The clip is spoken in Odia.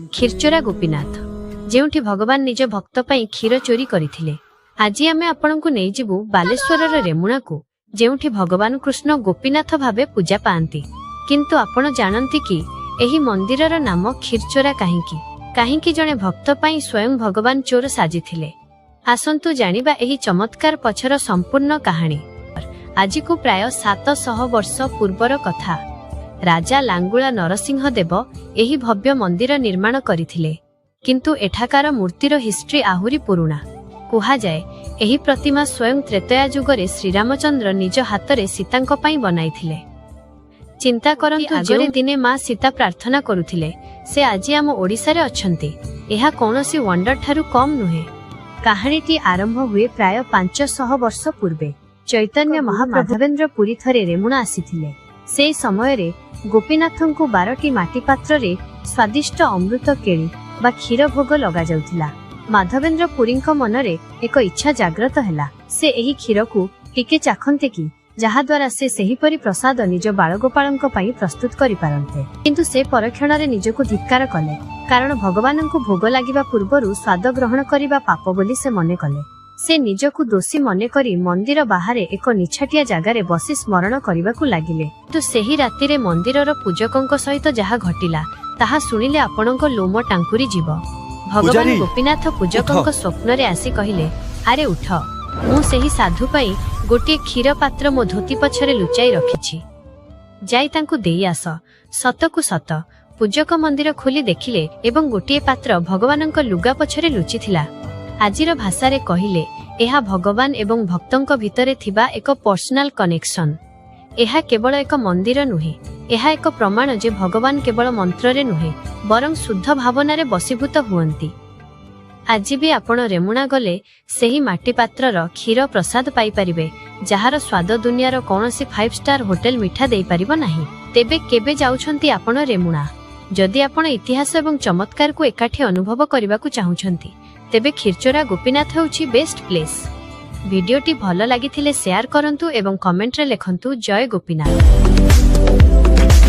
କ୍ଷୀରଚୋରା ଗୋପୀନାଥ, ଯେଉଁଠି ଭଗବାନ ନିଜ ଭକ୍ତ ପାଇଁ କ୍ଷୀର ଚୋରି କରିଥିଲେ। ଆଜି ଆମେ ଆପଣଙ୍କୁ ନେଇଯିବୁ ବାଲେଶ୍ୱରର ରେମୁଣାକୁ, ଯେଉଁଠି ଭଗବାନ କୃଷ୍ଣ ଗୋପୀନାଥ ଭାବେ ପୂଜା ପାଆନ୍ତି। କିନ୍ତୁ ଆପଣ ଜାଣନ୍ତି କି ଏହି ମନ୍ଦିରର ନାମ କ୍ଷୀରଚୋରା କାହିଁକି? କାହିଁକି ଜଣେ ଭକ୍ତ ପାଇଁ ସ୍ୱୟଂ ଭଗବାନ ଚୋର ସାଜିଥିଲେ? ଆସନ୍ତୁ ଜାଣିବା ଏହି ଚମତ୍କାର ପଛର ସମ୍ପୂର୍ଣ୍ଣ କାହାଣୀ। ଆଜିକୁ ପ୍ରାୟ 700 ବର୍ଷ ପୂର୍ବର କଥା। ରାଜା ଲାଙ୍ଗୁଳା ନରସିଂହ ଦେବ ଏହି ଭବ୍ୟ ମନ୍ଦିର ନିର୍ମାଣ କରିଥିଲେ। କିନ୍ତୁ ଏଠାକାର ମୂର୍ତ୍ତିର ହିଷ୍ଟ୍ରି ଆହୁରି ପୁରୁଣା। କୁହାଯାଏ, ଏହି ପ୍ରତିମା ସ୍ୱୟଂ ତ୍ରେତୟା ଯୁଗରେ ଶ୍ରୀରାମଚନ୍ଦ୍ର ନିଜ ହାତରେ ସୀତାଙ୍କ ପାଇଁ ବନାଇଥିଲେ। ଚିନ୍ତା କରନ୍ତୁ, ଆଗରେ ଦିନେ ମା ସୀତା ପ୍ରାର୍ଥନା କରୁଥିଲେ, ସେ ଆଜି ଆମ ଓଡ଼ିଶାରେ ଅଛନ୍ତି। ଏହା କୌଣସି ୱଣ୍ଡର ଠାରୁ କମ୍ ନୁହେଁ। କାହାଣୀଟି ଆରମ୍ଭ ହୁଏ ପ୍ରାୟ 500 ବର୍ଷ ପୂର୍ବେ। ଚୈତନ୍ୟ ମହାପ୍ରଭୁ ପୁରୀ ଥରେ ରେମୁଣା ଆସିଥିଲେ। ସେହି ସମୟରେ ଗୋପୀନାଥଙ୍କୁ 12ଟି ମାଟି ପାତ୍ରରେ ସ୍ୱାଦିଷ୍ଟ ଅମୃତ କେଳି ବା କ୍ଷୀର ଭୋଗ ଲଗାଯାଉଥିଲା। ମାଧବେନ୍ଦ୍ର ପୁରୀଙ୍କ ମନରେ ଏକ ଇଚ୍ଛା ଜାଗ୍ରତ ହେଲା, ସେ ଏହି କ୍ଷୀରକୁ ଟିକେ ଚାଖନ୍ତେ କି, ଯାହାଦ୍ୱାରା ସେ ସେହିପରି ପ୍ରସାଦ ନିଜ ବାଳଗୋପାଳଙ୍କ ପାଇଁ ପ୍ରସ୍ତୁତ କରିପାରନ୍ତେ। କିନ୍ତୁ ସେ ପରକ୍ଷଣରେ ନିଜକୁ ଧିକ୍କାର କଲେ, କାରଣ ଭଗବାନଙ୍କୁ ଭୋଗ ଲାଗିବା ପୂର୍ବରୁ ସ୍ୱାଦ ଗ୍ରହଣ କରିବା ପାପ ବୋଲି ସେ ମନେ କଲେ। ସେ ନିଜକୁ ଦୋଷୀ ମନେକରି ମନ୍ଦିର ବାହାରେ ଏକ ନିଛାଟିଆ ଜାଗାରେ ବସି ସ୍ମରଣ କରିବାକୁ ଲାଗିଲେ। କିନ୍ତୁ ସେହି ରାତିରେ ମନ୍ଦିରର ପୂଜକଙ୍କ ସହିତ ଯାହା ଘଟିଲା, ତାହା ଶୁଣିଲେ ଆପଣଙ୍କ ଲୋମ ଟାଙ୍କୁରି ଯିବ। ଭଗବାନ ପୂଜାରୀ, ଗୋପୀନାଥ ପୂଜକଙ୍କ ସ୍ୱପ୍ନରେ ଆସି କହିଲେ, "ଆରେ ଉଠ, ମୁଁ ସେହି ସାଧୁ ପାଇଁ ଗୋଟିଏ କ୍ଷୀର ପାତ୍ର ମୋ ଧୋତି ପଛରେ ଲୁଚାଇ ରଖିଛି। ଯାଇ ତାଙ୍କୁ ଦେଇ ଆସ।" ସତକୁ ସତ ପୂଜକ ମନ୍ଦିର ଖୋଲି ଦେଖିଲେ ଏବଂ ଗୋଟିଏ ପାତ୍ର ଭଗବାନଙ୍କ ଲୁଗା ପଛରେ ଲୁଚିଥିଲା। ଆଜିର ଭାଷାରେ କହିଲେ, ଏହା ଭଗବାନ ଏବଂ ଭକ୍ତଙ୍କ ଭିତରେ ଥିବା ଏକ ପର୍ସନାଲ କନେକ୍ସନ। ଏହା କେବଳ ଏକ ମନ୍ଦିର ନୁହେଁ, ଏହା ଏକ ପ୍ରମାଣ ଯେ ଭଗବାନ କେବଳ ମନ୍ତ୍ରରେ ନୁହେଁ, ବରଂ ଶୁଦ୍ଧ ଭାବନାରେ ବଶୀଭୂତ ହୁଅନ୍ତି। ଆଜି ବି ଆପଣ ରେମୁଣା ଗଲେ ସେହି ମାଟି ପାତ୍ରର କ୍ଷୀର ପ୍ରସାଦ ପାଇପାରିବେ, ଯାହାର ସ୍ୱାଦ ଦୁନିଆର କୌଣସି ଫାଇଭ ଷ୍ଟାର ହୋଟେଲ ମିଠା ଦେଇପାରିବ ନାହିଁ। ତେବେ କେବେ ଯାଉଛନ୍ତି ଆପଣ ରେମୁଣା? ଯଦି ଆପଣ ଇତିହାସ ଏବଂ ଚମତ୍କାରକୁ ଏକାଠି ଅନୁଭବ କରିବାକୁ ଚାହୁଁଛନ୍ତି, ତେବେ କ୍ଷୀରଚୋରା ଗୋପୀନାଥ ହେଉଛି ବେଷ୍ଟ ପ୍ଲେସ୍। ଭିଡିଓଟି ଭଲ ଲାଗିଥିଲେ ସେୟାର କରନ୍ତୁ ଏବଂ କମେଣ୍ଟରେ ଲେଖନ୍ତୁ, "ଜୟ ଗୋପୀନାଥ"।